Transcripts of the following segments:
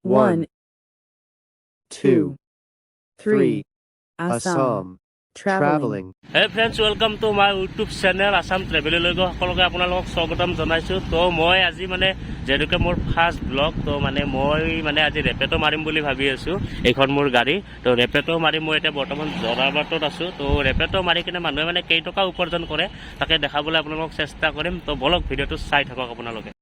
1, 2, 2, 3. 3. Assam. Assam. Traveling. Traveling. Hey friends, welcome to my YouTube channel Assam ট্ৰেভেললৈ সকলোকে আপোনালোকক স্বাগতম জনাইছোঁ। তো মই আজি মানে যিহেতুকে মোৰ ফাৰ্ষ্ট ব্লগ, তো মানে মই মানে আজি ৰেপিড' মাৰিম বুলি ভাবি আছোঁ। এইখন মোৰ গাড়ী, তো ৰেপিড' মাৰি মই এতিয়া বৰ্তমান যোৰাবাটত আছোঁ। তো ৰেপিড' মাৰি কিনে মানুহে মানে কেইটকা উপাৰ্জন কৰে, তাকে দেখাবলৈ আপোনালোকক চেষ্টা কৰিম। তো বলক, ভিডিঅ'টো চাই থাকক আপোনালোকে।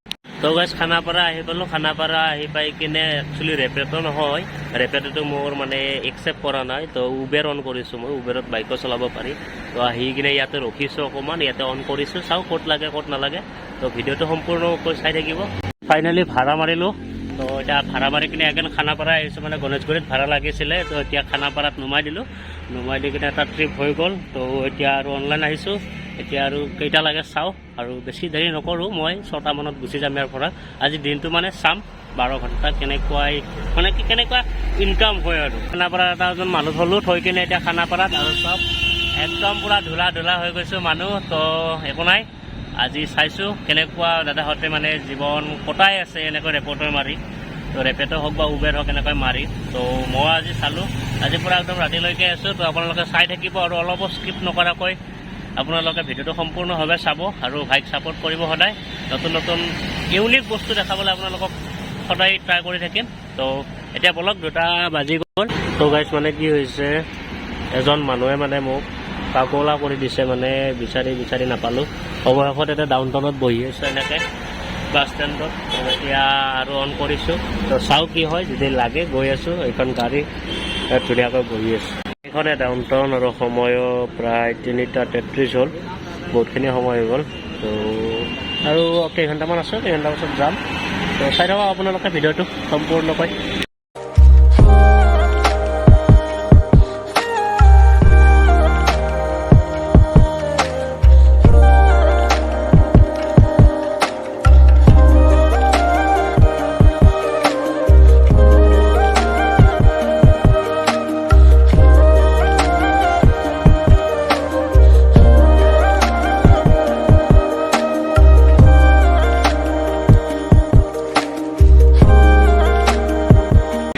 তো গাইছ, খানাপাৰা আহি পালোঁ। খানাপাৰা আহি পাই কিনে একচুৱেলি ৰেপিড' নহয়, ৰেপিড'টো মোৰ মানে একচেপ্ট কৰা নাই। তো উবেৰ অন কৰিছোঁ মই, উবেৰত বাইকো চলাব পাৰি। তো আহি কিনে ইয়াতে ৰখিছোঁ অকণমান, ইয়াতে অন কৰিছোঁ, চাওঁ ক'ত লাগে ক'ত নালাগে। তো ভিডিঅ'টো সম্পূৰ্ণকৈ চাই থাকিব। ফাইনেলি ভাড়া মাৰিলোঁ। তো এতিয়া ভাড়া মাৰি কিনে এগেইন খানাপাৰা আহিছোঁ, মানে গণেশগুৰিত ভাড়া লাগিছিলে। তো এতিয়া খানাপাৰাত নুমাই দিলোঁ, নুমাই দি কিনে এটা ট্ৰিপ হৈ গ'ল। তো এতিয়া আৰু অনলাইন আহিছোঁ। এতিয়া আৰু কেইটা লাগে চাওঁ, আৰু বেছি দেৰি নকৰোঁ, মই 6টামানত গুচি যাম ইয়াৰ পৰা। আজি দিনটো মানে চাম 12 ঘণ্টা কেনেকুৱাই মানে কি কেনেকুৱা ইনকাম হয়। আৰু খানাপাৰাত এটা এজন মানুহ থ'লোঁ, থৈ কিনে এতিয়া খানাপাৰাত আৰু চব একদম পূৰা ধূলা ধূলা হৈ গৈছোঁ মানুহ। তো একো নাই, আজি চাইছোঁ কেনেকুৱা দাদাহঁতে মানে জীৱন কটাই আছে এনেকৈ ৰেপিড' মাৰি। তো ৰেপিড' হওক বা উবেৰ হওক, এনেকৈ মাৰি। তো মই আজি চালোঁ, আজি পূৰা একদম ৰাতিলৈকে আছোঁ। তো আপোনালোকে চাই থাকিব আৰু অলপো স্কিপ নকৰাকৈ আপোনালোকে ভিডিঅ'টো সম্পূৰ্ণভাৱে চাব আৰু ভাইক ছাপোৰ্ট কৰিব। সদায় নতুন নতুন ইউনিক বস্তু দেখাবলৈ আপোনালোকক সদায় ট্ৰাই কৰি থাকিম। তো এতিয়া বলক, 2টা বাজি গ'ল। তো গাইছ, মানে কি হৈছে, এজন মানুহে মানে মোক পাগলা কৰি দিছে, মানে বিচাৰি বিচাৰি নাপালোঁ। অৱশেষত এতিয়া ডাউন টাউনত বহি আছোঁ এনেকৈ বাছ ষ্টেণ্ডত। তো এতিয়া আৰু অন কৰিছোঁ, তো চাওঁ কি হয়, যদি লাগে গৈ আছোঁ। এইখন গাড়ী ইয়াত ধুনীয়াকৈ বহি আছোঁ। এইখনে ডাউন টাউন আৰু সময়ো প্ৰায় 3:33 হ'ল, বহুতখিনি সময় হৈ গ'ল। তো আৰু কেইঘণ্টামান আছে, কেইঘণ্টাৰ পাছত যাম। তো চাই থাকক আপোনালোকে ভিডিঅ'টো সম্পূৰ্ণকৈ।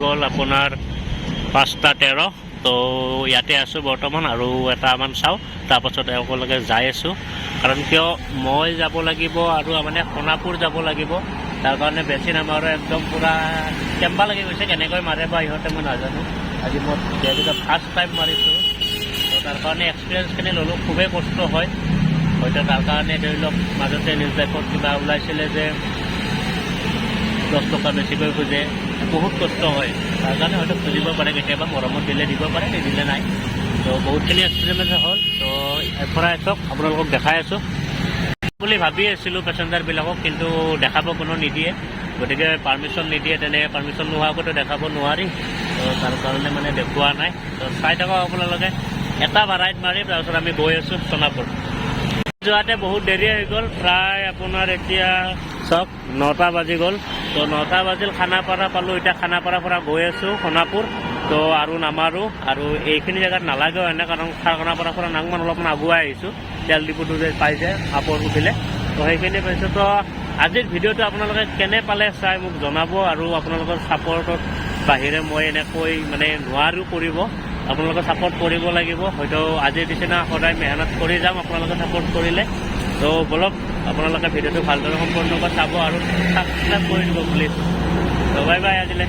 গ'ল আপোনাৰ 5:13। তো ইয়াতে আছোঁ বৰ্তমান আৰু এটামান চাওঁ, তাৰপাছত এওঁলোকে যাই আছোঁ। কাৰণ কিয় মই যাব লাগিব আৰু মানে সোণাপুৰ যাব লাগিব, তাৰ কাৰণে বেছি নামাৰো। একদম পূৰা কেম্বা লাগি গৈছে, কেনেকৈ মাৰে বা ইহঁতে মই নাজানো। আজি মই যিহেতুকে ফাৰ্ষ্ট টাইম মাৰিছোঁ, তো তাৰ কাৰণে এক্সপিৰিয়েঞ্চখিনি ল'লোঁ। খুবেই কষ্ট হয় হয়তো, তাৰ কাৰণে ধৰি লওক মাজতে নিউজ লাইফত কিবা ওলাইছিলে যে 10 টকা বেছিকৈ খোজে, বহুত কষ্ট হয়। তাৰ কাৰণে হয়তো খুজিব পাৰে, কেতিয়াবা মৰমত দিলে দিব পাৰে, নিদিলে নাই। তো বহুতখিনি এক্সপিৰিয়েঞ্চ হ'ল। তো এফৰাই চাওক, আপোনালোকক দেখাই আছোঁ বুলি ভাবি আছিলোঁ পেচেঞ্জাৰবিলাকক, কিন্তু দেখাব কোনো নিদিয়ে, গতিকে পাৰ্মিশ্যন নিদিয়ে। তেনে পাৰ্মিশ্যন নোহোৱাকৈতো দেখাব নোৱাৰি। তো তাৰ কাৰণে মানে দেখুওৱা নাই। তো চাই থাকক আপোনালোকে, এটা ভাড়াইত মাৰি তাৰপিছত আমি গৈ আছোঁ সোণাপুৰ। যোৱাতে বহুত দেৰি হৈ গ'ল, প্ৰায় আপোনাৰ এতিয়া চাওক 9টা বাজি গ'ল। তো 9টা বাজিল, খানাপাৰা পালোঁ। এতিয়া খানাপাৰাৰ পৰা গৈ আছোঁ সোণাপুৰ। তো আৰু নামাৰো আৰু এইখিনি জেগাত নালাগেও এনে, কাৰণ খানাপাৰাৰ পৰা নাংমান অলপমান আগুৱাই আহিছোঁ, তেল ডিপুটো যে পাই যায় আপৰ উঠিলে, তো সেইখিনি পাইছোঁ। তো আজিৰ ভিডিঅ'টো আপোনালোকে কেনে পালে চাই মোক জনাব। আৰু আপোনালোকৰ ছাপৰ্টত বাহিৰে মই এনেকৈ মানে নোৱাৰোঁ কৰিব, আপোনালোকে ছাপৰ্ট কৰিব লাগিব। হয়তো আজিৰ নিচিনা সদায় মেহনত কৰি যাম আপোনালোকে ছাপৰ্ট কৰিলে। তো বলক, আপোনালোকে ভিডিঅ'টো ভালদৰে সম্পূৰ্ণকৈ চাব আৰু ছাবস্ক্ৰাইব কৰি দিব প্লিজ। তো বাই বাই আজিলৈ।